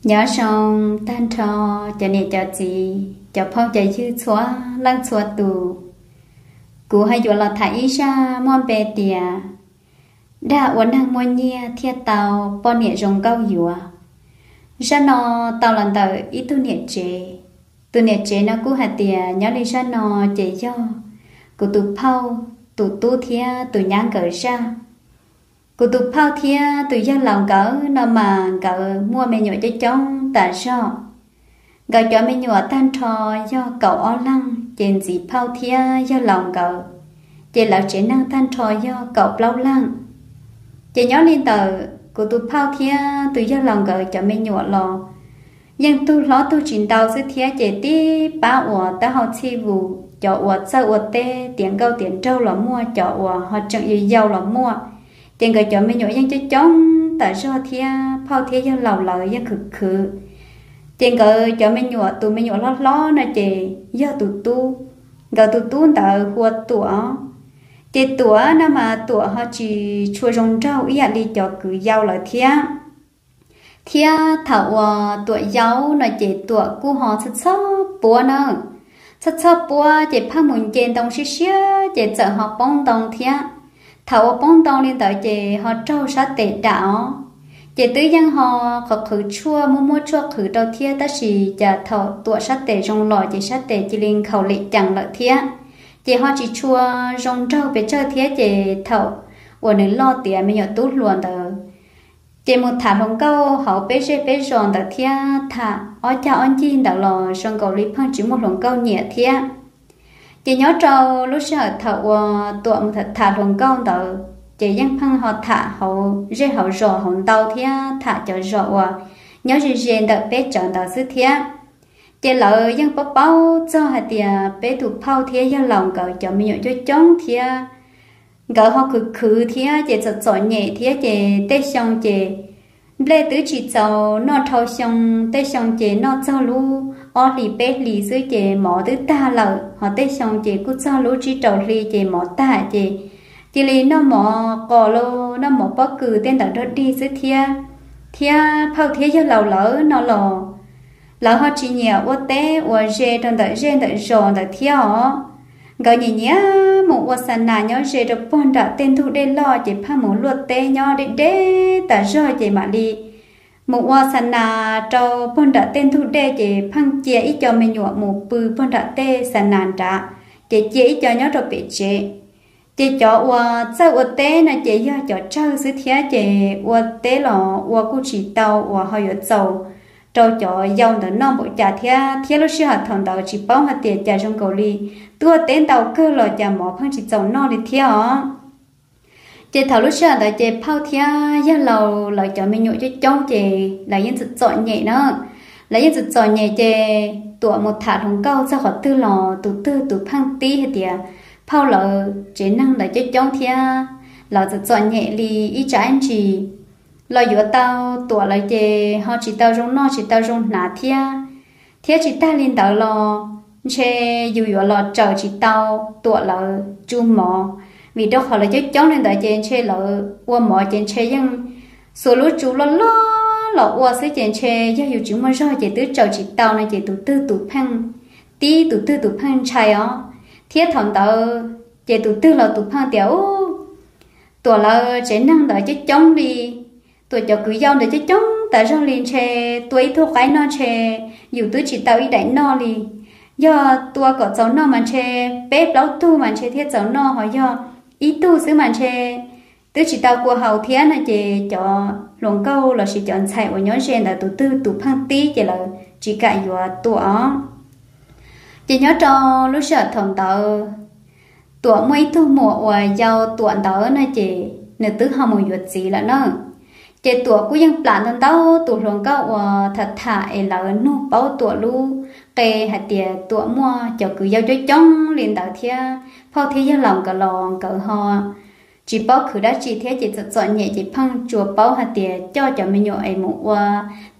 Nyob zoo tag nrho cov niam cov txiv, cov phooj cov ywg txhua leej txhua tus. Kuv ho yuav los tham ib zaj muaj npe tias dag ua neeg muaj nyiaj thiaj tau poj niam zoo nkauj yuav. Zaj no tau los ntawm ib tug niam tsev. Tus niam tsev no kuj hais tias nyob li zaj no ces yog kuv tus phauj, tus tub thiab tus nyab nkawd zaj. Kuv tus phauj thiab tus yawg laus nkawd no mas nkawd muaj me nyuam coob coob tas zog. Nkawd cov me nyuam tag nrho yog kaum ob leeg, ces ntxiv phauj thiab yawg laus nkawd, ces lawv tsev neeg tag nrho yog kaum plaub leeg. Ces nyob li ntawm kuv tus phauj thiab tus yawg laus nkawd cov me nyuam los yeej tug hlob tug tsis ntau xwb thiab, ces tib pab uas taub hau txhij vus, cov uas txawj ua teb tiav nkauj tiav nraug los muaj, cov uas ho tseem yau yau los muaj. Ces nkawd cov me nyuam yeej coob coob tas zog thiab phauj thiab yawg laus lawv yeej khwv khwv. Ces nkawd cov me nyuam, tus me nyuam hlob hlob no ces yog tus tub. Nkawd tus tub ntawd hu ua Tuam. Ces Tuam no mas Tuam ho tsis tshua zoo nraug ib yam li cov kwv yau lawv thiab. Thiab thaum uas Tuam yau no ces Tuam kuj ho txhoj txhoj puab na. Txhoj txhoj puab ces pheej mus nce ntoo siab siab ces txawm ho poob ntoo thiab. Thaum uas poob ntoo li ntawd ces ho raug sab tes dam os. Ces twb yeej ho qhov qhwv tshuaj, muaj muab tshuaj qhwv rau thiab, tab sis cas thaum Tuam sab tes zoo los ces sab tes cia li nkhaus lem cees lawm thiab. Ces ho tsis tshua zoo nraug pes tsawg thiab, ces thaum uas nws loj tiav me nyuam tub hluas ntawd ces mus tham hluas nkauj hauv peb zej peb zos ntawd thiab, tham ob cag ob ncig ntawd los zoo nkaus li pheej tsis muaj hluas nkauj nyiam thiab. Ces nyob rau lub sij hawm thaum uas Tuam mus tham hluas nkauj ntawd ces yeej pheej ho tham hauv zej hauv zos hauv ntau thiab, tham cov zos uas nyob ze ze ntawm peb tsawv ntawd xwb thiab. Ces lawv yeej paub paub txog hais tias peb tus phauj thiab yawg laus nkawd cov me nyuam coob coob thiab, nkawd ho khwv khwv thiab, ces txom txom nyem thiab, ces tej xyoo ces nplej twb tsis txaus noj dhau xyoo, tej xyoo ces noj txog lub ob hlis peb hlis xwb ces mov twb tag lawm, ho tej xyoo ces kuj txog lub tsib rau hli ces mov tag ces cia li noj mov qos los noj mov pob kws tej ntawd dog dig xwb thiab. Thiab phauj thiab yawg laus lawv no los lawv ho tsis nyiam ua teb ua ze rau ntawm zej ntawm zos ntawd thiab os. Nkawd nyiam nyiam mus ua xa nas nyob ze rau puag nram tej ntug dej loj, ces pheej mus luaj teb nyob deb deb tas zog ces mam li mus ua xa nas rau puag nram tej ntug dej, ces pheej cia ib co me nyuam mus pw puag nram tej xa nas nrad, ces cia ib co nyob rau pem tsev. Ces cov uas txawj ua teb no ces yog cov tsawg xwb thiab, ces ua teb los ua kuj tsis tau uas ho yuav txaus rau cov yau ntawd noj npaum cas thiab. Thiab lub sij hawm thaum ntawd tsis paub hais tias cas zoo nkaus li tuaj teb ntau kawg los cas mov pheej tsis txaus noj li thiab os. Ces thaum lub sij hawm ntawd ces phauj thiab yawg laus lawv cov me nyuam coob coob ces lawv yeej txom txom nyem na. Lawv yeej txom txom nyem ces Tuam mus tham hluas nkauj txog qhov twg los tus twg tus pheej tib hais tias phauj lawv tsev neeg ntawd coob coob thiab, lawv txom txom nyem li ib tsam ib ntsis los yuav tau Tuam lawv ces ho tsis tau zoo noj tsis tau zoo hnav thiab. Thiab tsis tag li ntawd los ntshe yus yuav los tsaws tsis tau Tuam lawv tsu mov, vim rau qhov lawv coob coob li ntawd ces ntshe lawv ua mov ces ntshe yeej xuas lub tsu loj loj los ua xwb, ces ntshe yog yus tsis muaj zog ces twb tsaws tsis tau no ces tus twg tus pheej tib tus twg tus pheej ntshai os. Thiab thaum ntawd ces tus twg los tus pheej tias, Ub, Tuam lawv tsev neeg ntawd coob coob li, Tuam cov kwv yau ntawd coob coob tas zog li, ntshe tua ib tug qaib noj ntshe yus twb tsis tau ib daim noj li. Yog tua kom txaus noj mas ntshe peb plaub tug mas ntshe thiaj txaus noj, ho yog ib tug xwb mas ntshe twb tsis tau kua haus thiab no. Ces cov hluas nkauj lossis cov ntxhais uas nyob ze ntawd tus twg tus pheej tib ces lawv tsis kam yuav Tuam os. Ces nyob rau lub sij hawm thaum ntawd Tuam muaj ib tug muam uas yau Tuam ntawd no ces nws twb ho mus yuav txiv lawm na. Ces Tuam kuj yeej plam ntau ntau tus hluas nkauj uas tham tham es lawv nug paub Tuam lub qe hais tias Tuam muaj cov kwv yau coob coob li ntawd thiab, phauj thiab yawg laus nkawd los nkawd ho tsis paub khwv dab tsi thiab, ces txom txom nyem ces pheej tsuas paub hais tias coj cov me nyuam es mus ua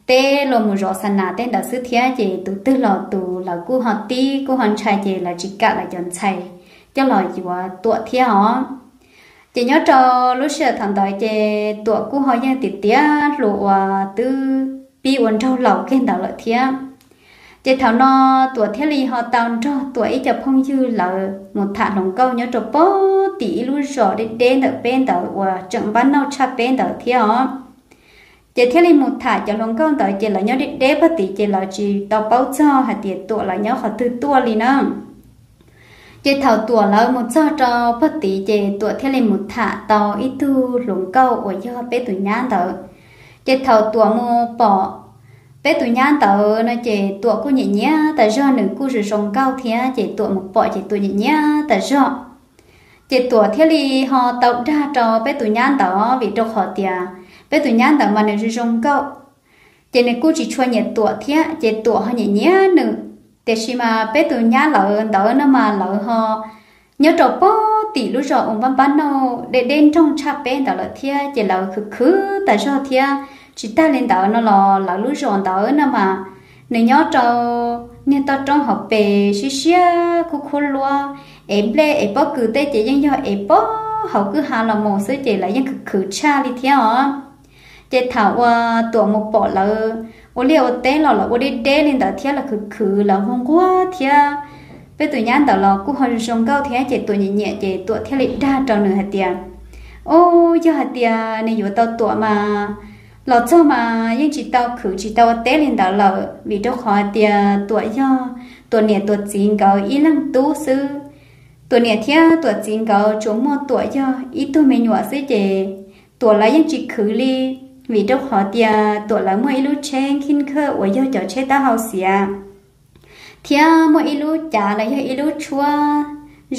teb los mus zov xa nas tej ntawd xwb thiab, ces tus twg los tus lawv kuj ho tib kuj ho ntshai ces lawv tsis kam lawv cov ntxhais coj los yuav Tuam thiab os. Ces nyob rau lub sij hawm thaum ntawd ces Tuam kuj ho yeej tiav tiav hluas uas twb pib ua nraug laus kiag ntawd lawm thiab. Ces thaum no Tuam thiaj li ho tau nrog Tuam ib co phooj ywg lawv mus tham hluas nkauj nyob rau pem tim ib lub zos deb deb ntawm peb ntawd uas tseem npab nauj tshaj peb ntawd thiab os. Ces thiaj li mus tham cov hluas nkauj ntawd ces lawv nyob deb deb pem tid ces lawv tsis tau paub txog hais tias Tuam lawv nyob qhov twg tuaj li na. Ces thaum Tuam lawv mus txog rau pem tid ces Tuam thiaj li mus tham tau ib tug hluas nkauj uas yog peb tus nyab ntawd. Ces thaum Tuam mus pom peb tus nyab ntawd no ces Tuam kuj nyiam nyiam tas zog, nws kuj zoo zoo nkauj thiab ces Tuam mus pom ces Tuam nyiam nyiam tas zog. Ces Tuam thiaj li ho tau dag rau peb tus nyab ntawd vim rau qhov tias peb tus nyab ntawd mas nws zoo zoo nkauj, ces nws kuj tsis tshua nyiam Tuam thiab ces Tuam ho nyiam nyiam nws. Tiam sis mas peb tus nyab lawv ntawd no mas lawv ho nyob rau pem tim lub zos uas npab npab nauj deb deb nroog tshaj peb ntawd lawm thiab ces lawv khwv khwv tas zog thiab. Tsis tag li ntawd no los lawv lub zos ntawd no mas nws nyob rau niag toj roob hauv pes siab siab kub khub luab, es nplej es pob kws tej ces yeej yog es pem hauv kwj ha los mus xwb ces lawv yeej khwv khwv tshaj li thiab os. Ces thaum uas Tuam mus pom lawv ua liaj ua teb los lawv ua deb deb li ntawd thiab lawv khwv khwv lawv nquag nquag thiab peb tus nyab ntawd los kuj ho zoo zoo nkauj thiab ces Tuam nyiam nyiam ces Tuam thiaj li dag rau nws hais tias, Ub, yog hais tias nws yuav tau Tuam mas los txog mas yeej tsis tau khwv tsis tau ua teb li ntawd lawm vim rau qhov hais tias Tuam yog Tuam niam Tuam txiv nkawd ib leeg tub xwb. Tuam niam thiab Tuam txiv nkawd tsuas muaj Tuam yog ib tug me nyuam xwb ces Tuam lawv yeej tsis khwv li, vim rau qhov tias Tuam lawv muaj ib lub tsheb khib khawj uas yog cov tsheb taub hau xiav, thiab muaj ib lub cav los yog ib lub tshuab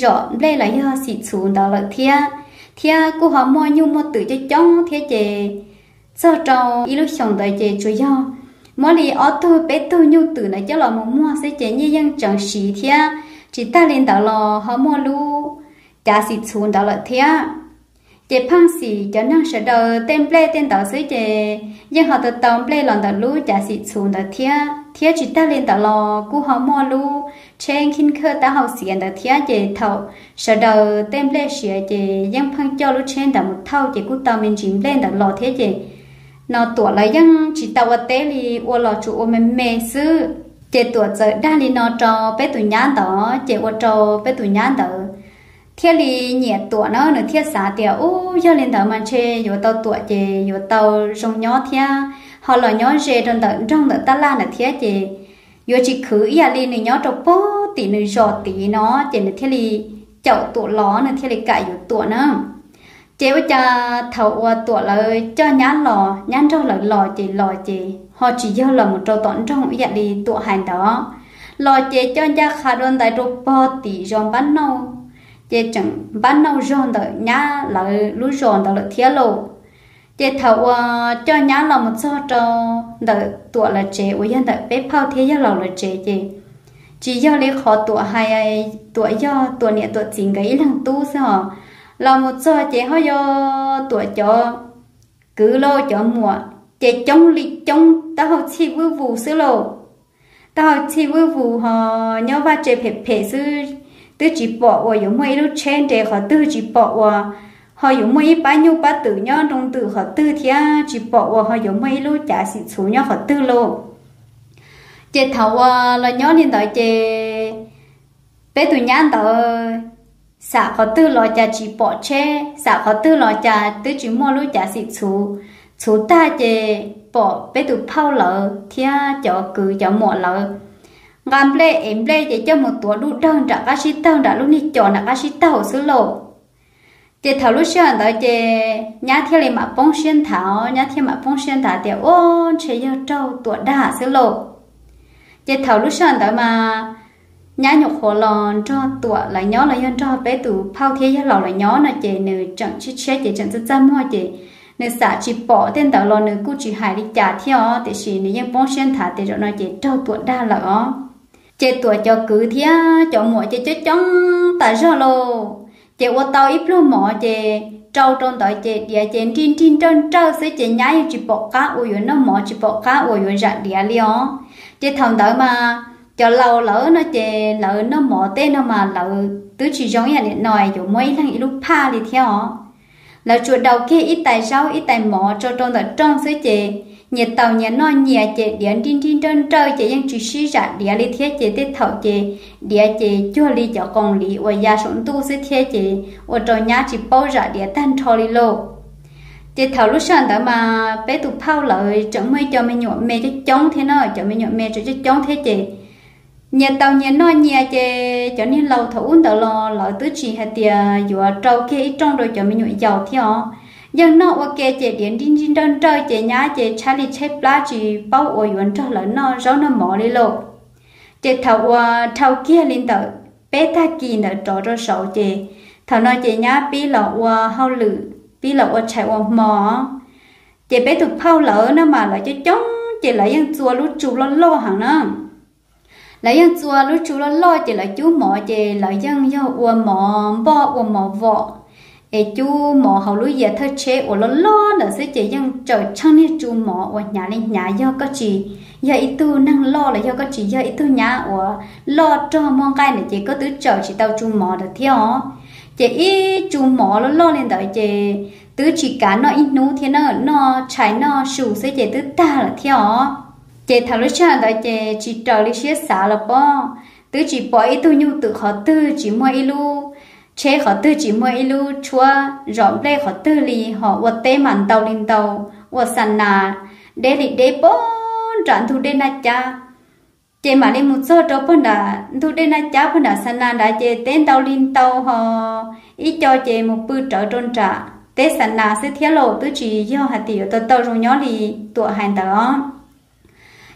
zom nplej los yog xim txhuv ntawd lawm thiab, thiab kuj ho muaj nyuj muaj twm coob coob thiab ces txog rau ib lub xyoos ntawd ces tsuas yog muab li ob tug peb tug nyuj twm ntawd coj los mus muag xwb ces nyiaj yeej tseem siv thiab. Tsis tag li ntawd los ho muaj lub cav xim txhuv ntawd lawm thiab. Ces pheej xim cov neeg sawv daws tej nplej tej ntawd xwb ces yeej ho tau tau nplej los ntawm lub cav xim txhuv ntawd thiab, thiab tsis tag li ntawd los kuj ho muaj lub tsheb khib khawj taub hau xiav ntawd thiab ces thaum sawv daws tej nplej siav ces yeej pheej coj lub tsheb ntawd mus thauj ces kuj tau me ntsis nplej ntawd los thiab ces no Tuam lawv yeej tsis tau ua teb li, ua los tsuas ua me me xwb. Ces Tuam txawm dag li no rau peb tus nyab ntawd ces ua rau peb tus nyab ntawd thiaj li nyiam Tuam na, nws thiaj xav tias, Ub, yog li ntawd mas ntshe yuav tau Tuam ces yuav tau zoo nyob thiab ho los nyob ze rau ntawm nroog ntawm tab laj ntawd thiab ces yuav tsis khwv ib yam li nws nyob rau pem tim nws zos tid no. Ces nws thiaj li caum Tuam los, nws thiaj li kam yuav Tuam na. Ces ua cas thaum uas Tuam lawv coj nyab los, nyab nrog lawv los ces los ces ho tsis yog los mus rau tom nroog ib yam li Tuam hais ntawd. Los ces coj ncaj qha dua ntais rau pem tim zos npab nauj, ces tseem npab nauj zog ntawm nyab lawv lub zos ntawd lawm thiab lauj. Ces thaum uas coj nyab los mus txog rau ntawm Tuam lawv tsev uas yog ntawm peb phauj thiab yawg laus lawv tsev ces tsis yog li qhov Tuam hais, Tuam yog Tuam niam Tuam txiv nkawd ib leeg tub xwb os. Los mus txog ces ho yog Tuam cov kwv lauj, cov muam ces coob li coob, taub hau txhij vwj vus xwb lauj. Taub hau txhij vwj vus ho nyob vaj tse phem phem xwb, twb tsis pom uas yuav muaj ib lub tsheb nres qhov twg, tsis pom uas ho yuav muaj ib pab nyuj pab twm nyob nroo ntws qhov twg thiab tsis pom uas ho yuav muaj ib lub cav xim txhuv nyob qhov twg lauj. Ces thaum uas los nyob li ntawd ces peb tus nyab ntawd xam qhov twg los cas tsis pom tsheb, xam qhov twg los cas twb tsis muaj lub cav xim txhuv. Txhuv tag ces pom peb tus phauj lawv thiab cov kwv cov muam lawv nqa nplej es nplej ces coj mus tuav dub dawg nram qab sib taug, nram lub niag cos nram qab sib taug xwb lauj. Ces thaum lub sij hawm ntawd ces nyab thiaj li mam poob siab nthav, nyab thiaj mam poob siab nthav tias, Ub, ntshe yog raug Tuam dag xwb lauj. Ces thaum lub sij hawm ntawd mas nyab nyuam qhuav los nrog Tuam lawv nyob los yog nrog peb tus phauj thiab yawg laus lawv nyob no ces nws tseem tshiab tshiab ces tseem txaj txaj muag ces nws xam tsis pom tej ntawd los nws kuj tsis hais li cas thiab os, tiam sis nws yeej poob siab nthav tias zaum no ces raug Tuam dag lawm os. Ces Tuam cov kwv thiab cov muam ces coob coob tas zog lauj. Ces ua tau ib pluag mov ces rau rau ntawd ces diav ces nrij nrij nrawj nrawj xwb ces nyab yeej tsis pom qab uas yuav noj mov, tsis pom qab uas yuav zam diav li os. Ces thaum ntawd mas cov laus lawv no ces lawv noj mov tej no mas lawv twb tsis zoo ib yam nim no yuav muab ib leeg ib lub phaj li thiab os. Lawv tsuas daus kiag ib tais zaub ib tais mov tso rau ntawm rooj xwb ces nyias taus nyias noj nyias ces diav nrij nrij nrawj nrawj ces yeej tsis sib zam diav li thiab ces tej thaum ces diav ces cuag li cov qoos liv uas ya saum ntuj xwb thiab ces ua rau nyab tsis paub zam diav tag nrho li lauj. Ces thaum lub sij hawm ntawd mas peb tus phauj lawv tseem muaj ib co me nyuam me coob coob thiab na, cov me nyuam me tseem coob coob thiab ces nyias taus nyias noj nyias ces cov niag laus thaum ub ntawd los lawv twb tsis hais tias yuav rau kiag ib rooj rau cov me nyuam yaus thiab os. Yeej noj ua ke ces diav nrij nrij nrawj nrawj ces nyab ces tshaib li tshaib plab tsis paub ua yuav nrog lawv noj zaub noj mov li lauj. Ces thaum uas dhau kiag li ntawm peb tag kis ntawd rov rau saud ces thaum no ces nyab pib los ua hauj lwm, pib los ua tshais ua hmo. Ces peb tus phauj lawv no mas lawv coob coob ces lawv yeej txua lub tsu loj loj heev na. Lawv yeej txua lub tsu loj loj ces lawv cub mov ces lawv yeej yog ua mov npoj ua mov vom, es cub mov hauv lub yias thawj tsheb uas loj loj ntawd xwb ces yeej tsaws tsheej niag tsu mov uas hnyav li hnyav, yog koj tsis yog ib tug neeg loj los yog koj tsis yog ib tug nyab uas loj rog muaj nqaij ntawd ces koj twb tsaws tsis tau tsu mov ntawd thiab os. Ces ib tsu mov loj loj li ntawd ces twb tsis kav noj ib hnub thiab na, noj tshais noj su xwb ces twb tag lawm thiab os. Ces thaum lub sij hawm ntawd ces tsis raws li siab xav los pob, twb tsis pom ib tug nyuj twm qhov twg tsis muaj ib lub tsheb, qhov twg tsis muaj ib lub tshuab zom nplej qhov twg li, ho ua teb mas ntau li ntau, ua xa nas deb li deb pog nram ntug dej Naj Cab. Ces mam li mus txog rau pog nram ntug dej Naj Cab pog nram xa nas nrad ces teb ntau li ntau ho ib co ces mus pw rawv rau nram teb xa nas xwb thiab lauj, twb tsis yog hais tias yuav tau tau zoo nyob li Tuam hais ntawd os.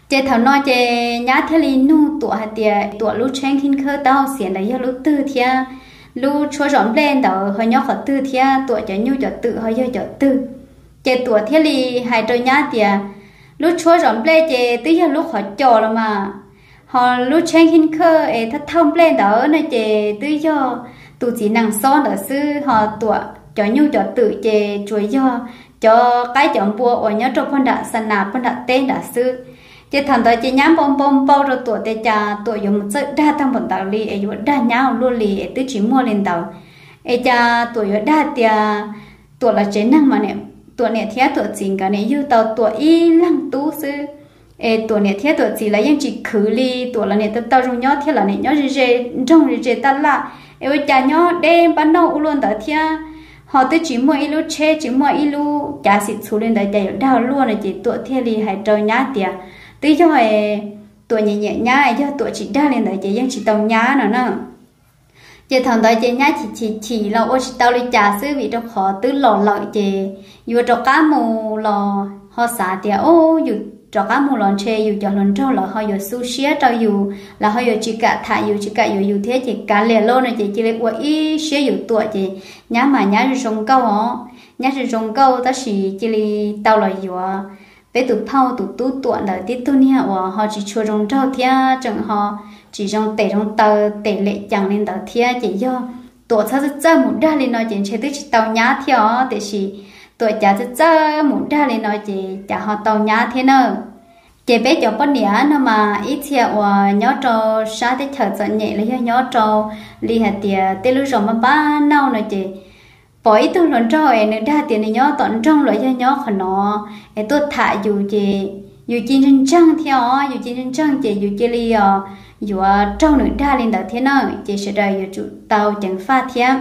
Ces thaum no ces nyab thiaj li nug Tuam hais tias Tuam lub tsheb khib khawb taub hau xiav ntawd yog lub twg thiab lub tshuab zom nplej ntawd ho nyob qhov twg thiab Tuam cov nyuj cov twm ho yog cov twg. Ces Tuam thiaj li hais rau nyab tias lub tshuab zom nplej ces twb yog lub qhov cos los mas, ho lub tsheb khib khawb es thawj thawj nplej ntawd no ces twb yog tus txiv nees xob ntawd xwb, ho Tuam cov nyuj cov twm ces tsuas yog cov qaib cov npua uas nyob rau pog nram xa nas pog nram teb nrad xwb. Ces thaum ntawd ces nyab npau npau npau rau Tuam tias cas Tuam yuav mus txawj dag tag npaum ntawd li es yuav dag nyab ua luaj li es twb tsis muaj li ntawd. Es cas Tuam yuav dag tias Tuam lawv tsev neeg mas Tuam niam thiab Tuam txiv nkawd niam yug tau Tuam ib leeg tub xwb. Es Tuam niam thiab Tuam txiv lawv yeej tsis khwv li, Tuam lawv niam tau tau zoo nyob thiab lawv niam nyob ze ze nroog ze ze taj laj, es ua cas nyob deb npab nauj ua luaj ntawd thiab, ho twb tsis muaj ib lub tsheb tsis muaj ib lub cav xim txhuv li ntawd cas yuav dag ua luaj no ces Tuam thiaj li hais rau nyab tias twb yog Tuam nyiam nyiam nyab, yog Tuam tsis dag li ntawd ces yeej tsis tau nyab no na. Ces thaum ntawd ces nyab chim chim chim los ua tsis tau li cas xwb vim rau qhov twb los lawm ces yuav rov qab mus los ho xav tias, u, yus rov qab mus los ntshe yus cov hluas nraug lawv ho yuav xu siab rau yus, lawv ho yuav tsis kam tham yus tsis kam yuav yus thiab ces kav liam lauj no ces cia li ua ib siab yuav Tuam ces nyab mas nyab zoo zoo nkauj os, nyab zoo zoo nkauj tab sis cia li tau los yuav peb tus phauj tus tub Tuam ntawd tib tug niag uas ho tsis tshua zoo nraug thiab tseem ho tsis zoo tes zoo taw tes lem cees li ntawd thiab ces yog Tuam txhob txawj txawj mus dag li no ces ntshe twb tsis tau nyab thiab os, tiam sis Tuam cav txawj txawj mus dag li no ces cas ho tau nyab thiab na. Ces peb cov poj niam no mas ib txhia uas nyob rau sab teb chaws txom nyem los yog nyob rau li hais tias tej lub zos npab npab nauj no ces pom ib tug hluas nraug es nws dag tias nws nyob tom nroog los yog nyob qhov no es tuaj tham yus ces yus cia ntseeg ntseeg thiab os, yus cia ntseeg ntseeg ces yus cia li os yuav raug nws dag li ntawd thiab na, ces sawv daws yuav tsum tau ceev faj thiab.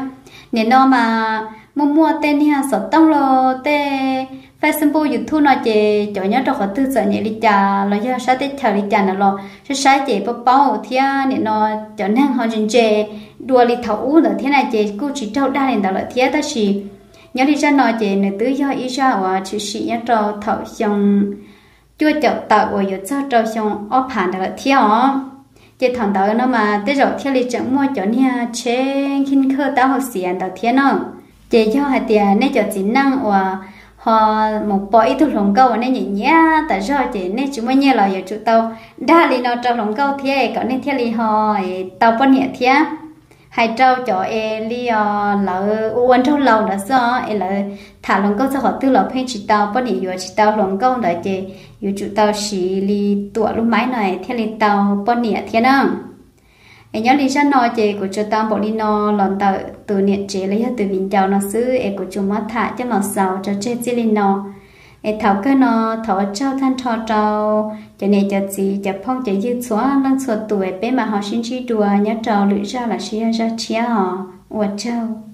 Nim no mas muaj muaj tej niag xov tooj los tej Facebook, YouTube no ces cov nyob rau qhov twg txom nyem li cas los yog sab teb chaws li cas ntawd los saib saib ces paub paub thiab. Nim no cov neeg ho ntse ntse dua li thaum ub ntawd thiab na ces kuj tsis raug dag li ntawd lawm thiab, tab sis nyob li zaj no ces nws twb yog ib zaj uas tshwm sim nyob rau thaum xyoo cuaj caum tawm uas yuav txog rau xyoo ob phav ntawd lawm thiab os. Ces thaum ntawd no mas tej zaum thiaj li tseem muaj cov niag tsheb khib khawb taub hau xiav ntawd thiab na. Ces yog hais tias nej cov txiv neej uas ho mus pom ib tug hluas nkauj uas nej nyiam nyiam tas zog ces nej tsis muaj nyiaj los yuav tsum tau dag li no rau hluas nkauj thiab kom nej thiaj li ho tau poj niam thiab. Hais rau cov es li os lawv ua ua nraug laus ntawd xwb os, es lawv tham hluas nkauj txog qhov twg los pheej tsis tau poj niam, yuav tsis tau hluas nkauj ntawd ces yuav tsum tau siv li Tuam lub maib no thiaj li tau poj niam thiab na. Es nyob li zaj no ces kuv tsuas tau npaum li no los ntawm tus niam tsev los yog tus viv ncaus no xwb es kuv tsuas muab tham coj los xaus tso tseg txij li no. Es thaum kawg no thov ua tsaug tag nrho rau cov niam cov txiv cov phooj cov ywg txhua leej txhua tus, peb mam ho sib ntsib dua nyob rau lwm zaj los sis yog zaj tshiab os. Ua tsaug.